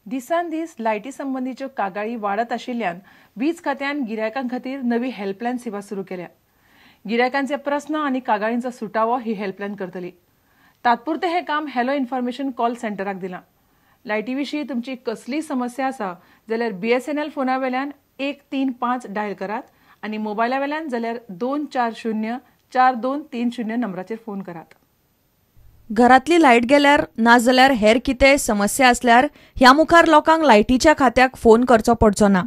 दिसान दीस लायटी संबंदीच्यो कागाळी वाडत आशिल्ल्यान वीज खात्यान गिरायकां खातीर नवी हेल्पलायन सेवा सुरू केल्या. गिरायकांचे प्रस्न आनी कागाळींचो सुटावो ही हेल्पलायन करतली. तात्पुरतें हें काम हॅलो इन्फॉर्मेशन कॉल सेंटराक दिलां. लायटी विशीं तुमची कसलीय समस्या आसा जाल्यार BSNL फोना वेल्यान 135 डायल करात आनी मोबायला वेल्यान जाल्यार 240 4230 नंबराचेर फोन करात. घरातली लायट गेल्यार ना जाल्यार हेर कितें समस्या आसल्यार ह्या मुखार लोकांक लायटीच्या खात्याक फोन करचो पडचो ना.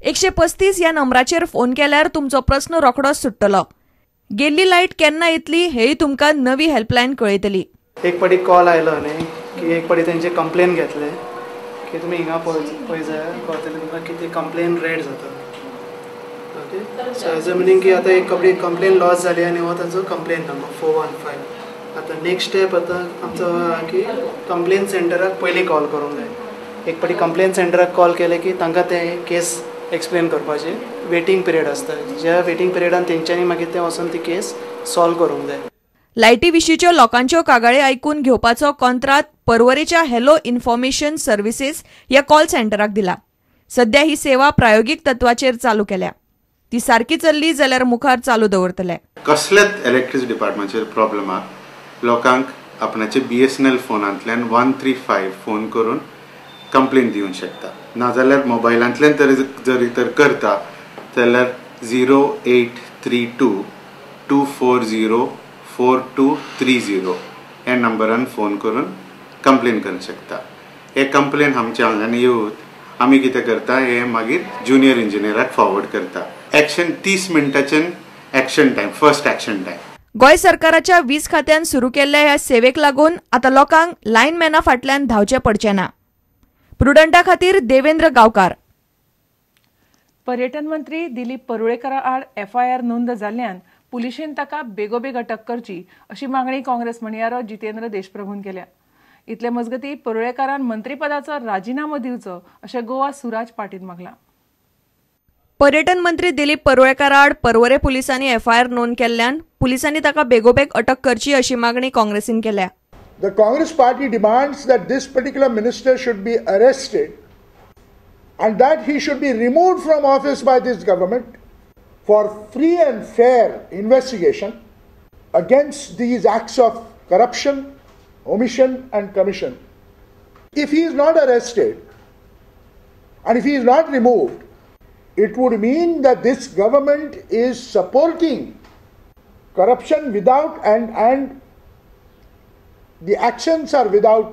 135 ह्या नंबराचेर फोन केल्यार तुमचो प्रस्न रोखडोच सुट्टलो. गेल्ली लायट केन्ना येतली हेय तुमकां नवी हेल्पलायन कळयतली. एक पाटी कॉल आयलो न्ही की एक पाटी तेंचे कंप्लेन घेतले की तुमी हिंगा पळय जाय कळटलें तुमकां कितें कंप्लेन रेड जाता. Okay, so as a meaning की आतां एक कपडी कंप्लेन लॉस जाली आनी हो तांचो कंप्लेन नंबर 415. आतां नेक्स्ट स्टेप आतां आमचो की कंप्लेन सेंटराक पयलीं कॉल करूंक जाय. एक पाटी कंप्लेन सेंटराक कॉल केले की तांकां तें केस एक्सप्लेन करपाचें वेटींग पिरियड आसता, ज्या वेटींग पिरियडान तेंच्यांनी मागीर तें वचून ती केस सॉल्व करूंक जाय. लायटी विशींच्यो लोकांच्यो कागाळी आयकून घेवपाचो कॉन्त्रात परवरेच्या हॅलो इन्फॉर्मेशन सर्विसेस ह्या कॉल सेंटराक दिला. सध्या ही सेवा प्रायोगीक तत्वाचेर चालू केल्या. ती सारकी चल्ली जाल्यार मुखार चालू दवरतले. कसलेच इलेक्ट्रिसिटी डिपार्टमेंटाचेर प्रॉब्लम लोकांक आपणाचे BSNL फोनांतल्यान 135 फोन करून कंप्लेन दिवंक शकता. नाजाल्यार मोबायलांतल्यान तरी जरी तर करता जाल्यार 0832 240 4230 ह्या नंबरान फोन करून कंप्लेन करूंक शकता. हे कंप्लेन आमच्या हांगान येवत आमी कितें करता हे मागीर ज्युनियर इंजिनियराक फॉरवर्ड करता. Action 30 मिनटाचें action time, first action time. Goa सरकाराच्या वीज खात्यान सुरू केल्ल्या ह्या सेवेक लागून आतां लोकांक लायनमॅना फाटल्यान धांवचें पडचें ना. प्रुडंटा खातीर देवेंद्र गांवकार. पर्यटन मंत्री दिलीप परुळेकरा आड FIR नोंद जाल्ल्यान पुलिशेन ताका बेगोबेग अटक करची अशी मागणी काँग्रेस म्हणयारो जितेंद्र देशप्रभून केल्या. इतले मजगती परुळेकारान मंत्रीपदाचो राजिनामो दिवचो अशें गोवा सुराज पार्टीन मागलां. पर्यटन मंत्री दिलीप परुळेकार आड परवरे पुलिसांनी FIR नोंद केल्ल्यान पुलिसांनी ताका बेगोबेग अटक करची अशी मागणी काँग्रेसीन केल्या. The Congress party demands that this particular minister should be arrested and that he should be removed from office by this government for free and fair investigation against these acts of corruption, omission and commission. If he is not arrested and if he is not removed, it would mean that this government is supporting corruption without and the actions are without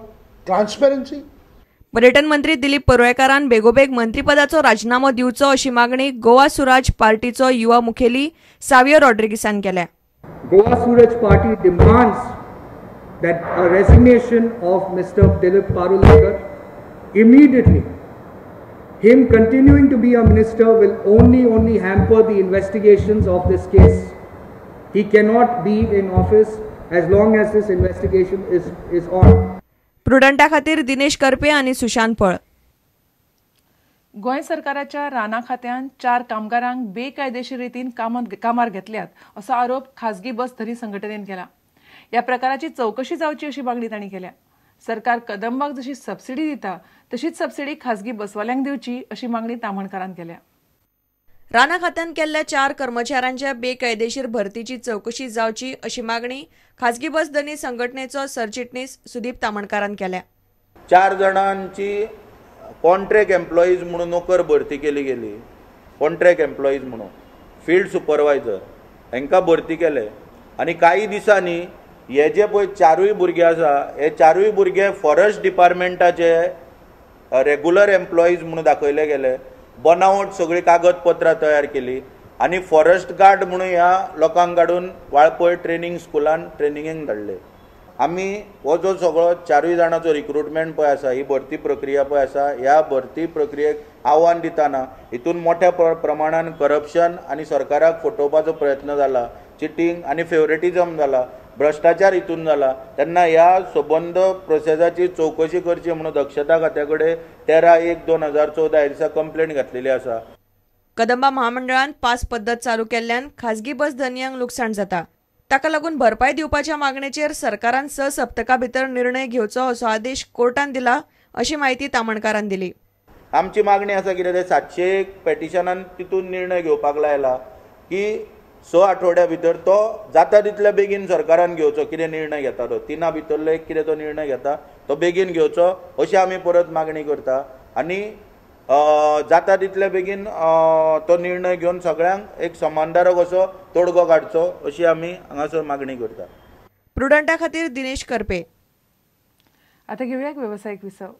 transparency. पर्यटन मंत्री दिलीप परुळेकारान बेगोबेग मंत्रीपदाचो राजिनामो दिवचो अशी मागणी गोवा सुराज पार्टीचो युवा मुखेली सावियो रॉड्रिगीसान केल्या. Goa Suraj Party demands that a resignation of Mr. Dilip Parulekar immediately. Him continuing to be a minister will only hamper the investigations of this case. He cannot be in office as long as this investigation is on. प्रुडंटा खातीर दिनेश करपे आनी सुशांत पळ. गोंय सरकाराच्या राना खात्यान 4 कामगारांक बेकायदेशीर रितीन कामार घेतल्यात असो आरोप खासगी बस धनी संघटनेन केला. ह्या प्रकाराची चवकशी जावची अशी मागणी तांणी केल्या. सरकार कदंबाक जशी सबसिडी दिता तशीच सबसिडी खासगी बसवाल्यांक दिवची अशी मागणी ताम्हणकारान केल्या. राना खात्यान केल्ल्या 4 कर्मचाऱ्यांच्या बेकायदेशीर भरतीची चवकशी जावची अशी मागणी खासगी बस धनी संघटनेचो सरचिटणीस सुदीप ताम्हणकारान केल्या. 4 जाणांची कॉन्ट्रॅक्ट एम्प्लॉईज म्हणून नोकर भरती केली गेली. कॉन्ट्रॅक्ट एम्प्लॉईज म्हणून फील्ड सुपरवायझर हांकां भरती केले आनी काही दिसांनी हे जे पळय 4 भुरगे आसा हे 4 भुरगे फॉरेस्ट डिपार्टमेंटाचे रेगुलर एम्प्लॉईज म्हणून दाखयले गेले. बनावट सगळी कागदपत्रां तयार केली आनी फॉरेस्ट गार्ड म्हणून ह्या लोकांक काडून वाळपय ट्रेनींग स्कुलान ट्रेनिंगेक धाडले. आमी हो जो सगळो 4 जाणांचो रिक्रुटमेंट पळय आसा, ही भरती प्रक्रिया पळय आसा, ह्या भरती प्रक्रियेक आव्हान दितना हितून मोठ्या प्रमाणान करप्शन आनी सरकाराक फटोवपाचो प्रयत्न जाला, चिटींग आनी फेवरेटिजम जाला, भ्रश्टाचार हितून जाला. तेन्ना ह्या सबंद प्रोसेसाची चवकशी करची म्हणून दक्षता खात्या कडेन 13/1/2014 ह्या दिसा कंप्लेन घातलेली आसा. कदंबा महामंडळान पास पद्दत चालू केल्ल्यान खासगी बस धनयांक लुकसाण जाता. ताका लागून भरपाय दिवपाच्या मागणेचेर सरकारान 6 सप्तकां भितर निर्णय घेवचो असो आदेश कोर्टान दिला अशी म्हायती तामणकारान दिली. आमची मागणी आसा कितें ते 701 पेटिशनान तितून निर्णय घेवपाक लायला की 6 आठवड्या भितर तो जाता तितल्या बेगीन सरकारान घेवचो. कितें निर्णय घेता तो 3 भितरलो एक कितें तो निर्णय घेता तो बेगीन घेवचो अशी आमी परत मागणी करता आनी जाता तितल्या बेगीन तो निर्णय घेवन सगळ्यांक एक समानधारक असो तोडगो काडचो अशी आमी हांगासर मागणी करता. प्रुडंटा खातीर दिनेश करपे. आता घेऊया एक व्यावसायिक विसव.